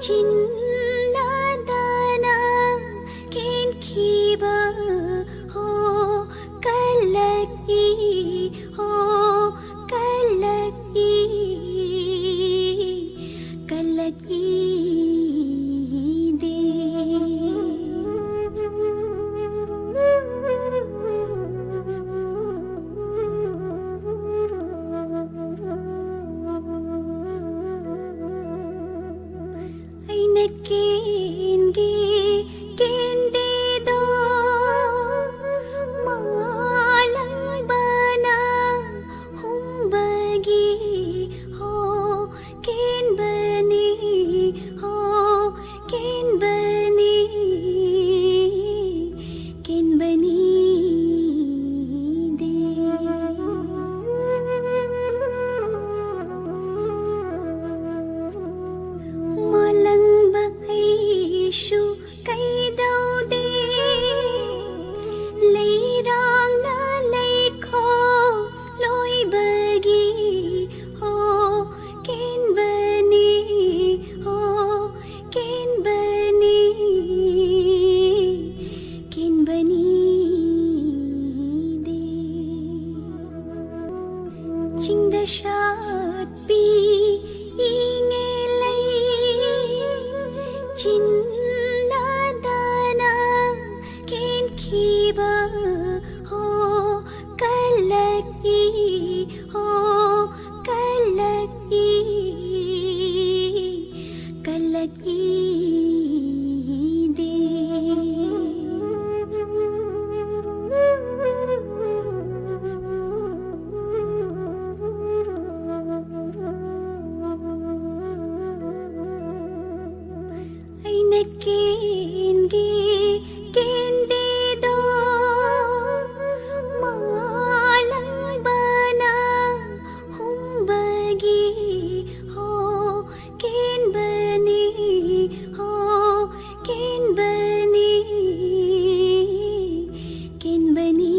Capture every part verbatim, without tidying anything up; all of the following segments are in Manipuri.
ꯆꯤꯟꯅꯗꯅ ꯀꯦꯟꯈꯤꯕ ꯍꯣ ꯀꯜꯂꯛꯏ, ꯍꯣ ꯀꯜꯂꯛꯏ, ꯀꯜꯂꯛꯏꯗꯦ꯫ ꯑꯩꯅ ꯀꯦꯟꯒꯦ ꯀꯦꯟꯗꯦꯗꯣ, ꯃꯥꯂꯪꯕꯅ ꯍꯨꯝꯕꯒꯤ ꯍꯣ ꯀꯦꯟꯕꯅꯤ, ꯍꯣ ꯀꯦꯟꯕꯅꯤ, ꯀꯦꯟꯕꯅꯤꯗꯤ꯫ ꯃꯥꯂꯪꯕ ꯑꯩꯁꯨ ꯀꯩꯗꯧꯗꯦ, ꯂꯩꯔꯥꯡꯅ ꯂꯩꯈꯣ ꯂꯣꯏꯕꯒꯤ ꯍꯣ ꯀꯦꯟꯕꯅꯤ, ꯍꯣ ꯀꯦꯟꯕꯅꯤ, ꯀꯦꯟꯕꯅꯤꯗꯤ꯫ ꯆꯤꯡꯗ ꯁꯥꯠꯄꯤ ꯏꯉꯦꯂꯩ ꯆꯤꯟꯅꯗꯅ ꯀꯦꯟꯈꯤꯕ ꯍꯣ ꯀꯜꯂꯛꯏ, ꯍꯣ ꯀꯜꯂꯛꯏ, ꯀꯜꯂꯛꯏꯗꯤ꯫ ꯑꯩꯅ ꯀꯦꯟꯒꯦ ꯀꯦꯟꯗꯦꯗꯣ, ꯃꯥꯂꯪꯕꯅ ꯍꯨꯝꯕꯒꯤ ꯍꯣ ꯀꯦꯟꯕꯅꯤ, ꯍꯣ ꯀꯦꯟꯕꯅꯤ, ꯀꯦꯟꯕꯅꯤꯗꯤ꯫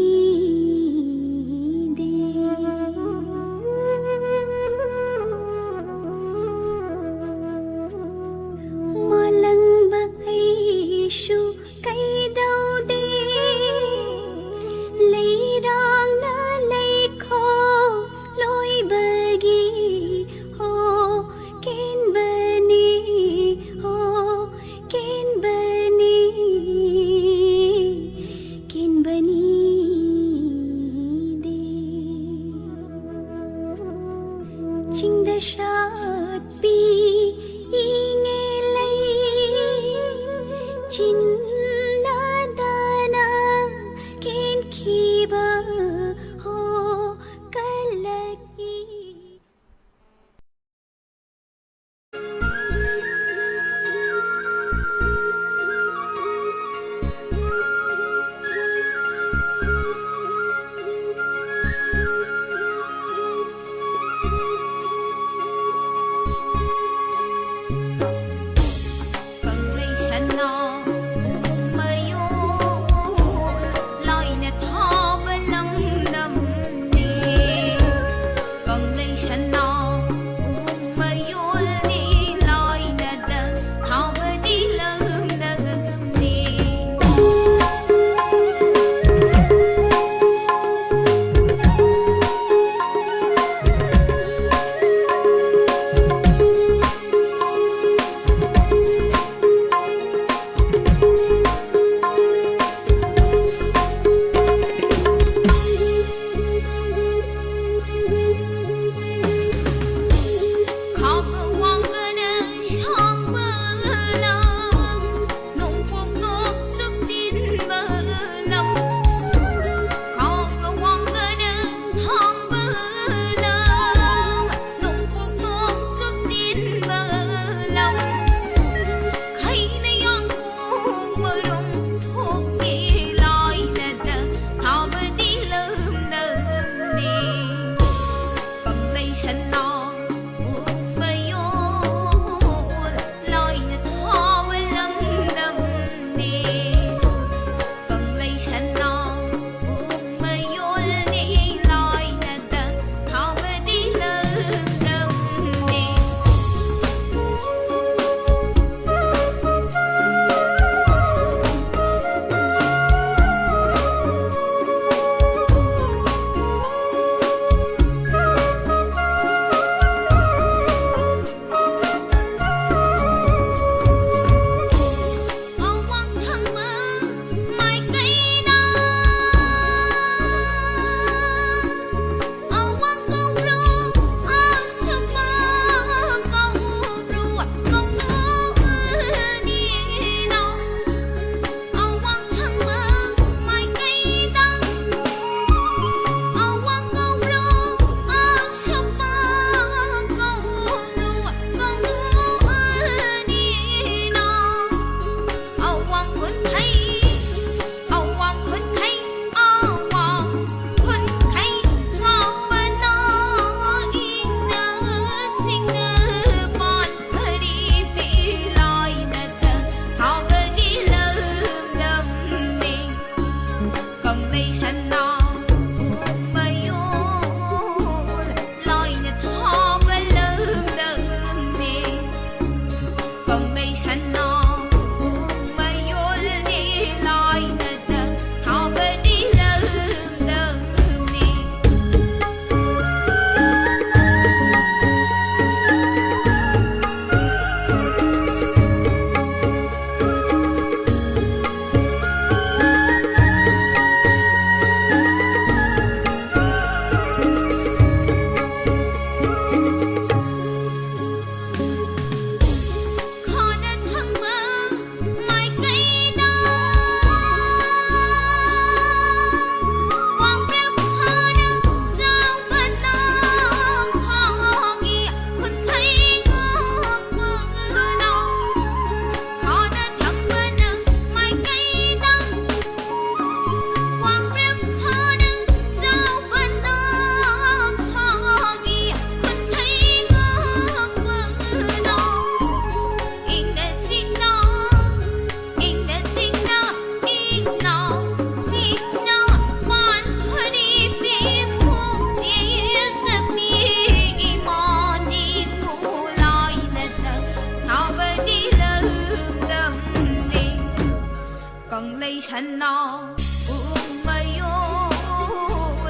ꯁꯟꯅꯥꯎ ꯄꯨꯡ ꯃꯌꯣꯜ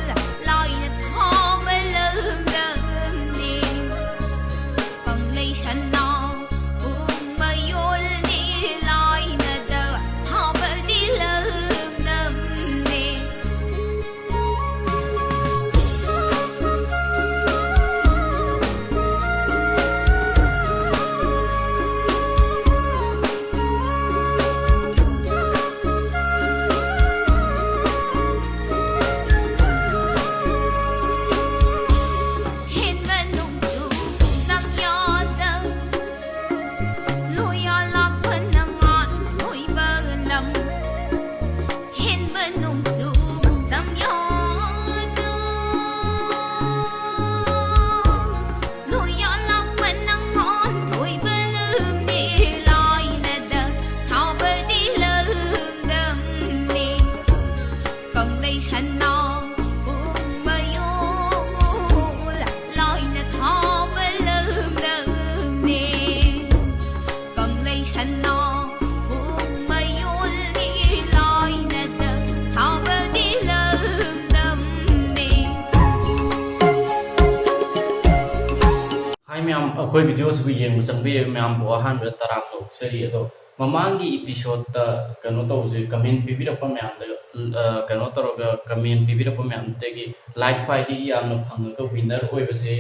ꯂꯥꯏꯅ ꯊꯥꯕ ꯂꯝꯗꯝꯅꯤ꯫ ꯀꯪꯂꯩ ꯁꯟꯅꯥꯎ ꯄꯨꯡ ꯃꯌꯣꯜꯅꯤ, ꯂꯥꯏꯅꯗ ꯊꯥꯕꯗꯤ ꯂꯝꯗꯝꯅꯤ꯫ ꯍꯦꯟꯕ ꯅꯣꯡꯖꯨ ꯆꯥꯡꯌꯥꯗ ꯂꯣꯏꯌꯥ ꯂꯥꯛꯄ ꯅꯉꯥꯟ ꯊꯣꯏꯕ ꯂꯝ꯫ ꯍꯦꯟꯕ ꯅꯣꯡꯖꯨ ꯇꯝꯌꯥꯗ ꯂꯣꯏꯌꯥ ꯂꯥꯛꯄ ꯅꯉꯥꯟ ꯊꯣꯏꯕ ꯂꯝꯅꯤ, ꯂꯥꯏꯅꯗ ꯊꯥꯕꯗꯤ ꯂꯝꯗꯝꯅꯤ꯫ ꯀꯪꯂꯩ ꯁꯟꯅꯥꯎ ꯄꯨꯡ ꯃꯌꯣꯜ ꯂꯥꯏꯅ ꯊꯥꯕ ꯂꯝꯗꯝꯅꯤ꯫ ꯀꯪꯂꯩ ꯁꯟꯅꯥꯎ ꯄꯨꯡ ꯃꯌꯣꯜꯒꯤ ꯂꯥꯏꯅꯗ ꯊꯥꯕꯗꯤ ꯂꯝꯗꯝꯅꯤ꯫ ꯍꯥꯏ ꯃꯌꯥꯝ, ꯑꯩꯈꯣꯏ ꯚꯤꯗꯤꯑꯣꯁꯤꯕꯨ ꯌꯦꯡꯕ ꯆꯪꯕꯤꯔꯤꯕ ꯃꯌꯥꯝꯕꯨ ꯑꯍꯥꯟꯕꯗ ꯇꯔꯥꯝꯅ ꯑꯣꯛꯆꯔꯤ꯫ ꯑꯗꯣ ꯃꯃꯥꯡꯒꯤ ꯏꯄꯤꯁꯣꯗꯇ ꯀꯩꯅꯣ ꯇꯧꯕꯁꯦ, ꯀꯃꯦꯟ ꯄꯤꯕꯤꯔꯛꯄ ꯃꯌꯥꯝꯗ, ꯑ, ꯀꯩꯅꯣ ꯇꯧꯔꯒ ꯀꯃꯦꯟ ꯄꯤꯕꯤꯔꯛꯄ ꯃꯌꯥꯝꯗꯒꯤ ꯂꯥꯏꯛ ꯈ꯭ꯋꯥꯏꯗꯒꯤ ꯌꯥꯝꯅ ꯐꯪꯉꯒ ꯋꯤꯟꯅꯔ ꯑꯣꯏꯕꯁꯦ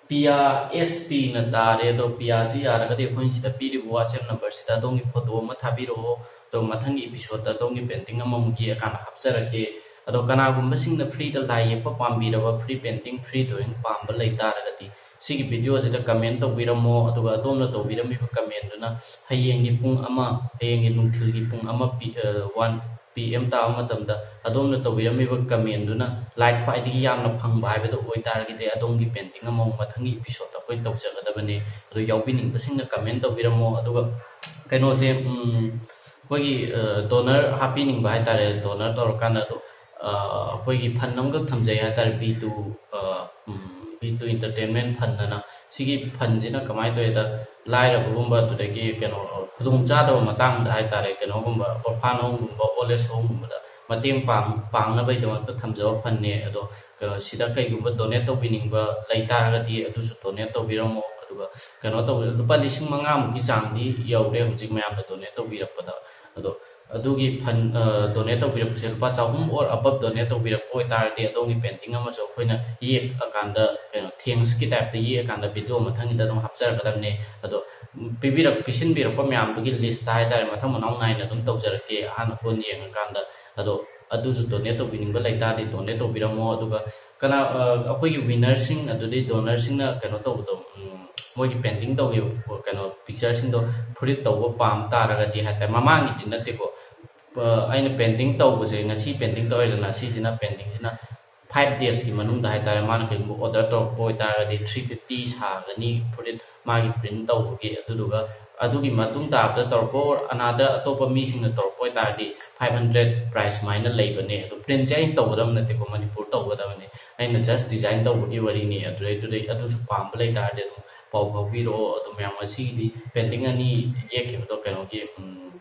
ꯄꯤꯌꯥ ꯑꯦꯁ ꯄꯤꯅ ꯇꯥꯔꯦ꯫ ꯑꯗꯣ ꯄꯤꯌꯥꯁꯤ ꯌꯥꯔꯒꯗꯤ ꯑꯩꯈꯣꯏꯅ ꯁꯤꯗ ꯄꯤꯔꯤꯕ WhatsApp ꯅꯝꯕꯔꯁꯤꯗ ꯑꯗꯣꯝꯒꯤ ꯐꯣꯇꯣ ꯑꯃ ꯊꯥꯕꯤꯔꯛꯑꯣ꯫ ꯑꯗꯣ ꯃꯊꯪꯒꯤ ꯏꯄꯤꯁꯣꯗꯇ ꯑꯗꯣꯝꯒꯤ ꯄꯦꯟꯇꯤꯡ ꯑꯃꯃꯨꯛ ꯌꯦꯛꯑꯀꯥꯟꯗ ꯍꯥꯞꯆꯔꯛꯀꯦ꯫ ꯑꯗꯣ ꯀꯅꯥꯒꯨꯝꯕꯁꯤꯡꯅ ꯐ꯭ꯔꯤꯗ ꯂꯥꯏ ꯌꯦꯛꯄ ꯄꯥꯝꯕꯤꯔꯕ, ꯐ꯭ꯔꯤ ꯄꯦꯟꯇꯤꯡ, ꯐ꯭ꯔꯤ ꯗ꯭ꯔꯣꯌꯤꯡ ꯄꯥꯝꯕ ꯂꯩ ꯇꯥꯔꯒꯗꯤ ꯁꯤꯒꯤ ꯚꯤꯗꯤꯑꯣꯁꯤꯗ ꯀꯃꯦꯟ ꯇꯧꯕꯤꯔꯝꯃꯣ꯫ ꯑꯗꯨꯒ ꯑꯗꯣꯝꯅ ꯇꯧꯕꯤꯔꯝꯃꯤꯕ ꯀꯃꯦꯟꯗꯨꯅ ꯍꯌꯦꯡꯒꯤ ꯄꯨꯡ ꯑꯃ, ꯍꯌꯦꯡꯒꯤ ꯅꯨꯡꯊꯤꯜꯒꯤ ꯄꯨꯡ ꯑꯃ ꯄꯤ-, ꯑ, ꯋꯥꯟ ꯄꯤ ꯑꯦꯝ ꯇꯥꯕ ꯃꯇꯝꯗ ꯑꯗꯣꯝꯅ ꯇꯧꯕꯤꯔꯝꯃꯤꯕ ꯀꯃꯦꯟꯗꯨꯅ ꯂꯥꯏꯛ ꯈ꯭ꯋꯥꯏꯗꯒꯤ ꯌꯥꯝꯅ ꯐꯪꯕ ꯍꯥꯏꯕꯗꯨ ꯑꯣꯏꯇꯥꯔꯒꯗꯤ ꯑꯗꯣꯝꯒꯤ ꯄꯦꯟꯇꯤꯡ ꯑꯃꯃꯨꯛ ꯃꯊꯪꯒꯤ ꯏꯄꯤꯁꯣꯗꯇ ꯑꯩꯈꯣꯏꯅ ꯇꯧꯖꯒꯗꯕꯅꯤ꯫ ꯑꯗꯨ ꯌꯥꯎꯕꯤꯅꯤꯡꯕꯁꯤꯡꯅ ꯀꯃꯦꯟ ꯇꯧꯕꯤꯔꯝꯃꯣ꯫ ꯑꯗꯨꯒ ꯀꯩꯅꯣꯁꯦ, ꯎꯝ, ꯑꯩꯈꯣꯏꯒꯤ, ꯑ, ꯗꯣꯅꯔ ꯍꯥꯞꯄꯤꯅꯤꯡꯕ ꯍꯥꯏꯇꯥꯔꯦ, ꯗꯣꯅꯔ ꯇꯧꯔꯀꯥꯟꯗ ꯑꯗꯣ, ꯑ, ꯑꯩꯈꯣꯏꯒꯤ ꯐꯟ ꯑꯃꯈꯛ ꯊꯝꯖꯩ ꯍꯥꯏꯇꯥꯔꯦ, ꯕꯤ ꯇꯨ, ꯑ, ꯎꯝ, ꯇꯨ ꯏꯟꯇꯔꯇꯦꯟꯃꯦꯟ ꯐꯟ ꯑꯅ꯫ ꯁꯤꯒꯤ ꯐꯟꯁꯤꯅ ꯀꯃꯥꯏꯅ ꯇꯧꯋꯦꯗ, ꯂꯥꯏꯔꯕꯒꯨꯝꯕ, ꯑꯗꯨꯗꯒꯤ ꯀꯩꯅꯣ, ꯈꯨꯗꯣꯡꯆꯥꯗꯕ ꯃꯇꯥꯡꯗ ꯍꯥꯏꯇꯥꯔꯦ, ꯀꯩꯅꯣꯒꯨꯝꯕ, ꯑꯣꯔꯐꯥꯟ ꯍꯣꯝꯒꯨꯝꯕ, ꯑꯣꯜ ꯑꯦꯖ ꯍꯣꯝꯒꯨꯝꯕꯗ ꯃꯇꯦꯡ ꯄꯥꯡ ꯄꯥꯡꯅꯕꯒꯤꯗꯃꯛꯇ ꯊꯝꯖꯕ ꯐꯟꯅꯦ꯫ ꯑꯗꯣ ꯀꯩꯅꯣ, ꯁꯤꯗ ꯀꯩꯒꯨꯝꯕ ꯗꯣꯅꯦꯠ ꯇꯧꯕꯤꯅꯤꯡꯕ ꯂꯩꯇꯥꯔꯒꯗꯤ, ꯑꯗꯨꯁꯨ ꯗꯣꯅꯦꯠ ꯇꯧꯕꯤꯔꯝꯃꯣ꯫ ꯑꯗꯨꯒ ꯀꯩꯅꯣ ꯇꯧꯕ, ꯂꯨꯄꯥ ꯂꯤꯁꯤꯡ ꯃꯉꯥꯃꯨꯛꯀꯤ ꯆꯥꯡꯗꯤ ꯌꯧꯔꯦ ꯍꯧꯖꯤꯛ ꯃꯌꯥꯝꯅ ꯗꯣꯅꯦꯠ ꯇꯧꯕꯤꯔꯛꯄꯗ꯫ ꯑꯗꯣ ꯑꯗꯨꯒꯤ ꯐꯟ, ꯗꯣꯅꯦꯠ ꯇꯧꯕꯤꯔꯛꯄꯁꯦ ꯂꯨꯄꯥ ꯆꯍꯨꯝ ꯑꯣꯔ ꯑꯕꯞ ꯗꯣꯅꯦꯠ ꯇꯧꯕꯤꯔꯛꯄ ꯑꯣꯏꯇꯥꯔꯗꯤ, ꯑꯗꯣꯝꯒꯤ ꯄꯦꯟꯇꯤꯡ ꯑꯃꯁꯨ ꯑꯩꯈꯣꯏꯅ ꯌꯦꯛꯑꯀꯥꯟꯗ, ꯀꯩꯅꯣ, ꯊꯦꯡꯁꯀꯤ ꯇꯥꯏꯞꯇ ꯌꯦꯛꯑꯀꯥꯟꯗ ꯚꯤꯗꯤꯑꯣ ꯃꯊꯪꯒꯤꯗ ꯑꯗꯨꯝ ꯍꯥꯞꯆꯔꯛꯀꯗꯕꯅꯦ꯫ ꯑꯗꯣ ꯄꯤꯕꯤꯔꯛ ꯄꯤꯁꯤꯟꯕꯤꯔꯛꯄ ꯃꯌꯥꯝꯗꯨꯒꯤ ꯂꯤꯁꯇ ꯍꯥꯏꯇꯥꯔꯦ, ꯃꯊꯪ ꯃꯅꯥꯎ ꯅꯥꯏꯅ ꯑꯗꯨꯝ ꯇꯧꯖꯔꯛꯀꯦ, ꯑꯍꯥꯟꯕ ꯀꯣꯟ ꯌꯦꯡꯉꯀꯥꯟꯗ꯫ ꯑꯗꯣ ꯑꯗꯨꯁꯨ ꯗꯣꯅꯦꯠ ꯇꯧꯕꯤꯅꯤꯡꯕ ꯂꯩꯇꯥꯔꯗꯤ ꯗꯣꯅꯦꯠ ꯇꯧꯕꯤꯔꯝꯃꯣ꯫ ꯑꯗꯨꯒ ꯀꯅꯥ, ꯑ, ꯑꯩꯈꯣꯏꯒꯤ ꯋꯤꯅꯔꯁꯤꯡ, ꯑꯗꯨꯗꯤ ꯗꯣꯅꯔꯁꯤꯡꯅ ꯀꯩꯅꯣ ꯇꯧꯕꯗꯣ, ꯎꯝ, ꯃꯣꯏꯒꯤ ꯄꯦꯟꯇꯤꯡ ꯇꯧꯈꯤꯕ, ꯀꯩꯅꯣ, ꯄꯤꯛꯆꯔꯁꯤꯡꯗꯣ ꯐꯨꯔꯤꯠ ꯇꯧꯕ ꯄꯥꯝ ꯇꯥꯔꯒꯗꯤ ꯍꯥꯏꯇꯥꯔꯦ, ꯃꯃꯥꯡꯒꯤꯗꯤ ꯅꯠꯇꯦꯀꯣ, ꯑ, ꯑꯩꯅ ꯄꯦꯟꯇꯤꯡ ꯇꯧꯕꯁꯦ, ꯉꯁꯤ ꯄꯦꯟꯇꯤꯡ ꯇꯧꯔꯦꯗꯅ, ꯁꯤꯁꯤꯅ, ꯄꯦꯟꯇꯤꯡꯁꯤꯅ ꯐꯥꯏꯚ ꯗꯦꯖꯀꯤ ꯃꯅꯨꯡꯗ ꯍꯥꯏꯇꯥꯔꯦ, ꯃꯥꯅ ꯀꯩꯒꯨꯝꯕ ꯑꯣꯔꯗꯔ ꯇꯧꯔꯛꯄ ꯑꯣꯏꯇꯥꯔꯒꯗꯤ ꯊ꯭ꯔꯤ ꯐꯤꯐꯇꯤ ꯁꯥꯒꯅꯤ ꯐꯨꯔꯤꯠ, ꯃꯥꯒꯤ ꯄ꯭ꯔꯤꯟ ꯇꯧꯕꯒꯤ꯫ ꯑꯗꯨꯗꯨꯒ ꯑꯗꯨꯒꯤ ꯃꯇꯨꯡ ꯇꯥꯕꯗ ꯇꯧꯔꯛꯄ ꯑꯣꯔ ꯑꯅꯥꯗ ꯑꯇꯣꯞꯄ ꯃꯤꯁꯤꯡꯅ ꯇꯧꯔꯛꯄ ꯑꯣꯏꯇꯥꯔꯗꯤ ꯐꯥꯏꯚ ꯍꯟꯗ꯭ꯔꯦꯠ ꯄ꯭ꯔꯥꯏꯁ ꯁꯨꯃꯥꯏꯅ ꯂꯩꯕꯅꯦ꯫ ꯑꯗꯣ ꯄ꯭ꯔꯤꯟꯁꯦ ꯑꯩꯅ ꯇꯧꯒꯗꯕ ꯅꯠꯇꯦꯀꯣ, ꯃꯅꯤꯄꯨꯔ ꯇꯧꯒꯗꯕꯅꯤ꯫ ꯑꯩꯅ ꯖꯁ ꯗꯤꯖꯥꯏꯟ ꯇꯧꯕꯒꯤ ꯋꯥꯔꯤꯅꯤ꯫ ꯑꯗꯨꯗꯩꯗꯨꯗꯩ ꯑꯗꯨꯁꯨ ꯄꯥꯝꯕ ꯂꯩꯇꯥꯔꯗꯤ ꯑꯗꯨꯝ ꯄꯥꯎ ꯐꯥꯎꯕꯤꯔꯛꯑꯣ꯫ ꯑꯗꯨ ꯃꯌꯥꯝ, ꯉꯁꯤꯒꯤꯗꯤ ꯄꯦꯟꯇꯤꯡ ꯑꯅꯤ ꯌꯦꯛꯈꯤꯕꯗꯣ, ꯀꯩꯅꯣꯒꯤ, ꯎꯝ,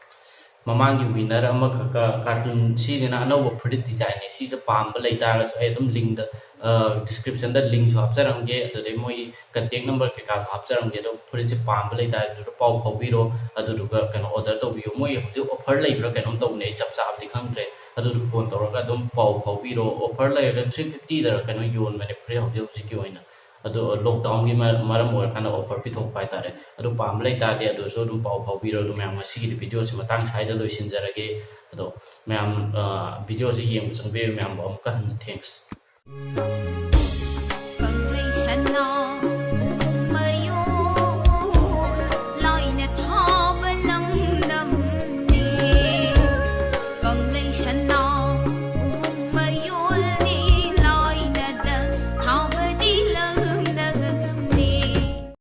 ꯃꯃꯥꯡꯒꯤ ꯋꯤꯅꯔ ꯑꯃꯈꯛꯀ, ꯀꯥꯔꯇꯨꯟ, ꯁꯤꯁꯤꯅ ꯑꯅꯧꯕ ꯐꯨꯔꯤꯠ ꯗꯤꯖꯥꯏꯟꯅꯦ꯫ ꯁꯤꯁꯦ ꯄꯥꯝꯕ ꯂꯩꯇꯥꯔꯒꯁꯨ ꯑꯩ ꯑꯗꯨꯝ ꯂꯤꯡꯗ, ꯑ, ꯗꯤꯁꯀ꯭ꯔꯤꯞꯁꯟꯗ ꯂꯤꯡꯁꯨ ꯍꯥꯞꯆꯔꯝꯒꯦ, ꯑꯗꯨꯗꯩ ꯃꯣꯏ ꯀꯟꯇꯦꯛ ꯅꯝꯕꯔ ꯀꯩꯀꯥꯁꯨ ꯍꯥꯞꯆꯔꯝꯒꯦ꯫ ꯑꯗꯣ ꯐꯨꯔꯤꯠꯁꯦ ꯄꯥꯝꯕ ꯂꯩꯇꯥꯔꯗꯤ ꯑꯗꯨꯗ ꯄꯥꯎ ꯐꯥꯎꯕꯤꯔꯣ, ꯑꯗꯨꯗꯨꯒ ꯀꯩꯅꯣ ꯑꯣꯔꯗꯔ ꯇꯧꯕꯤꯌꯣ꯫ ꯃꯣꯏ ꯍꯧꯖꯤꯛ ꯑꯣꯐꯔ ꯂꯩꯕ꯭ꯔꯥ ꯀꯩꯅꯣꯝ ꯇꯧꯕꯅꯦ, ꯑꯩ ꯆꯞ ꯆꯥꯕꯗꯤ ꯈꯪꯗ꯭ꯔꯦ꯫ ꯑꯗꯨꯗꯣ ꯐꯣꯟ ꯇꯧꯔꯒ ꯑꯗꯨꯝ ꯄꯥꯎ ꯐꯥꯎꯕꯤꯔꯣ꯫ ꯑꯣꯐꯔ ꯂꯩꯔꯒ ꯊ꯭ꯔꯤ ꯐꯤꯐꯇꯤꯗꯔ ꯀꯩꯅꯣ ꯌꯣꯟꯕꯅꯦ ꯐꯨꯔꯤꯠ ꯍꯧꯖꯤꯛ ꯍꯧꯖꯤꯛꯀꯤ ꯑꯣꯏꯅ꯫ ꯑꯗꯣ ꯂꯣꯛꯗꯥꯎꯟꯒꯤ ꯃ-, ꯃꯔꯝ ꯑꯣꯏꯔꯀꯥꯟꯗ ꯑꯣꯐꯔ ꯄꯤꯊꯣꯛꯄ ꯍꯥꯏꯇꯥꯔꯦ꯫ ꯑꯗꯨ ꯄꯥꯝꯕ ꯂꯩꯇꯥꯔꯗꯤ ꯑꯗꯨꯁꯨ ꯑꯗꯨꯝ ꯄꯥꯎ ꯐꯥꯎꯕꯤꯔꯣ꯫ ꯑꯗꯣ ꯃꯌꯥꯝ, ꯉꯁꯤꯒꯤꯗꯤ ꯚꯤꯗꯤꯑꯣꯁꯦ ꯃꯇꯥꯡ ꯁ꯭ꯋꯥꯏꯗ ꯂꯣꯏꯁꯤꯟꯖꯔꯒꯦ꯫ ꯑꯗꯣ ꯃꯌꯥꯝ, ꯑ, ꯚꯤꯗꯤꯑꯣꯁꯦ ꯌꯦꯡꯕ ꯆꯪꯕꯤꯔꯤꯕ ꯃꯌꯥꯝꯕꯨ ꯑꯃꯨꯛꯀ ꯍꯟꯅ ꯊꯦꯡꯛꯁ꯫ Congratulations.